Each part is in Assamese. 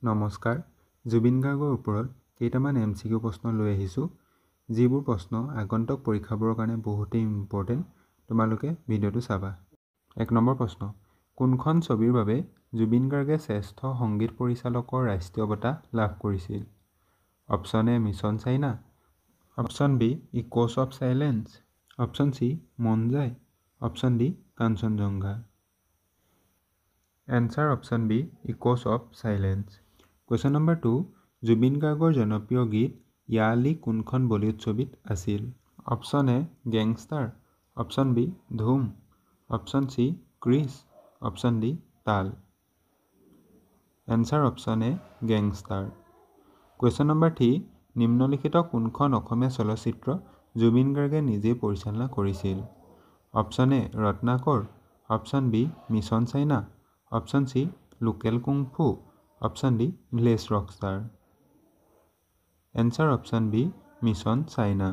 নমস্কাৰ, জুবিন গাৰ্গৰ ওপৰত কেইটামান এমচিকিউ প্ৰশ্ন লৈ আহিছোঁ, যিবোৰ প্ৰশ্ন আগন্তুক পৰীক্ষাবোৰৰ কাৰণে বহুতেই ইম্পৰ্টেণ্ট। তোমালোকে ভিডিঅ'টো চাবা। 1 নম্বৰ প্ৰশ্ন, কোনখন ছবিৰ বাবে জুবিন গাৰ্গে শ্ৰেষ্ঠ সংগীত পৰিচালকৰ ৰাষ্ট্ৰীয় বঁটা লাভ কৰিছিল? Option A mission China, option B echoes of silence, option C মন যায়, option D Kanchenjunga. Answer option B echoes of silence. Question number 2, Zubeen গাৰ্গৰ জনপ্ৰিয় গীত ইয়া আলি কোনখন বলিউড ছবিত আছিল? Option A gangster, option B Dhoom, option C Krrish, option D Taal. Answer option A gangster. Question number 3, নিম্নলিখিত কোনখন অসমীয়া চলচ্চিত্ৰ জুবিন গাৰ্গে নিজেই পৰিচালনা কৰিছিল? Option A Ratnakar, option B mission China, option C local kung fu, option D village rockstar. Answer option B mission China.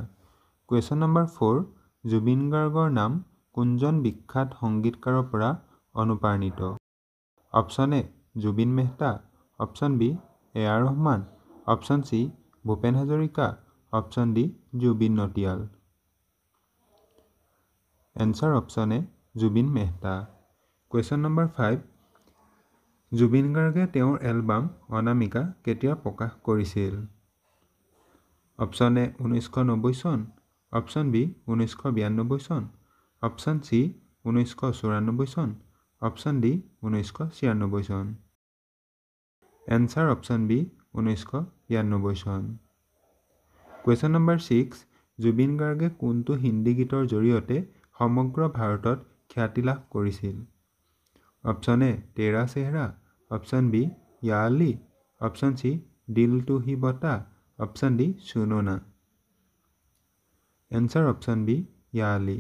Question number 4, Zubeen গাৰ্গৰ নাম কোনজন বিখ্যাত সংগীতকাৰৰ পৰা অনুপ্ৰাণিত? Option A Zubin Mehta, option B A R Rahman, option C Bhupen Hazarika, option D Zubeen Nautiyal. Answer option A Zubeen Mehta. Question number 5, Zubeen গাৰ্গে তেওঁৰ এলবাম অনামিকা কেতিয়া প্ৰকাশ কৰিছিল? অপশ্যন এ 1990 চন, অপশ্যন বি 1992 চন, অপশ্যন চি 1994 চন, অপশ্যন ডি 1996 চন। এনচাৰ অপশ্যন বি 1992 চন। কুৱেশ্যন নম্বৰ 6, জুবিন গাৰ্গে কোনটো হিন্দী গীতৰ জৰিয়তে সমগ্ৰ ভাৰতত খ্যাতি লাভ কৰিছিল? Option A Tera চেহৰা, option B ইয়া আলি, অপশ্যন চি দিল তু হি বতা, অপশ্যন ডি সুনো না। এনচাৰ অপশ্যন বি ইয়া আলি।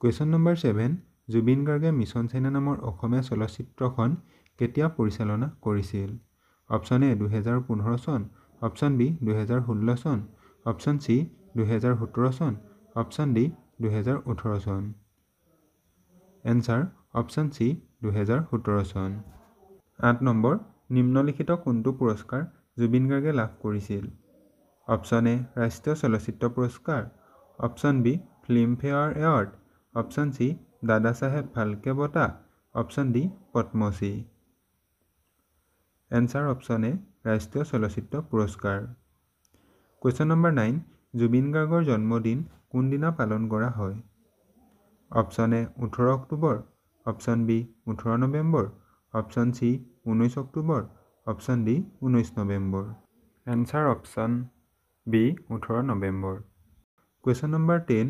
কুৱেশ্যন নম্বৰ 7, জুবিন গাৰ্গে মিছন চাইনা নামৰ অসমীয়া চলচ্চিত্ৰখন কেতিয়া পৰিচালনা কৰিছিল? অপশ্যন এ 2015 চন, অপশ্যন বি 2016 চন, অপশ্যন চি 2017 চন, অপশ্যন ডি 2018 চন। এনচাৰ অপশ্যন চি 2017 চন। 8 নম্বৰ, নিম্নলিখিত কোনটো পুৰস্কাৰ জুবিন গাৰ্গে লাভ কৰিছিল? অপশ্যন এ ৰাষ্ট্ৰীয় চলচ্চিত্ৰ পুৰস্কাৰ, option B Filmfare award, option C Dadasaheb Phalke বঁটা, option D Padmashri. Answer option A ৰাষ্ট্ৰীয় চলচ্চিত্ৰ পুৰস্কাৰ। কুৱেশ্যন নম্বৰ 9, জুবিন গাৰ্গৰ জন্মদিন কোনদিনা পালন কৰা হয়? Option A 18 October, option B 18 November, option C 19 October, option D 19 November. Answer option B 18 November. Question number 10,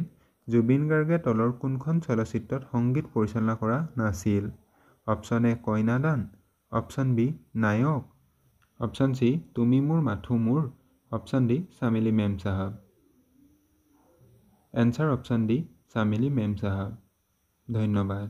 Zubeen গাৰ্গে তলৰ কোনখন চলচ্চিত্ৰত সংগীত পৰিচালনা কৰা নাছিল? Option A Kanyadaan, option B Nayak, option C তুমি মোৰ মাথো মোৰ, option D Chameli Memsahib. Answer option D Chameli Memsahib. ধন্যবাদ।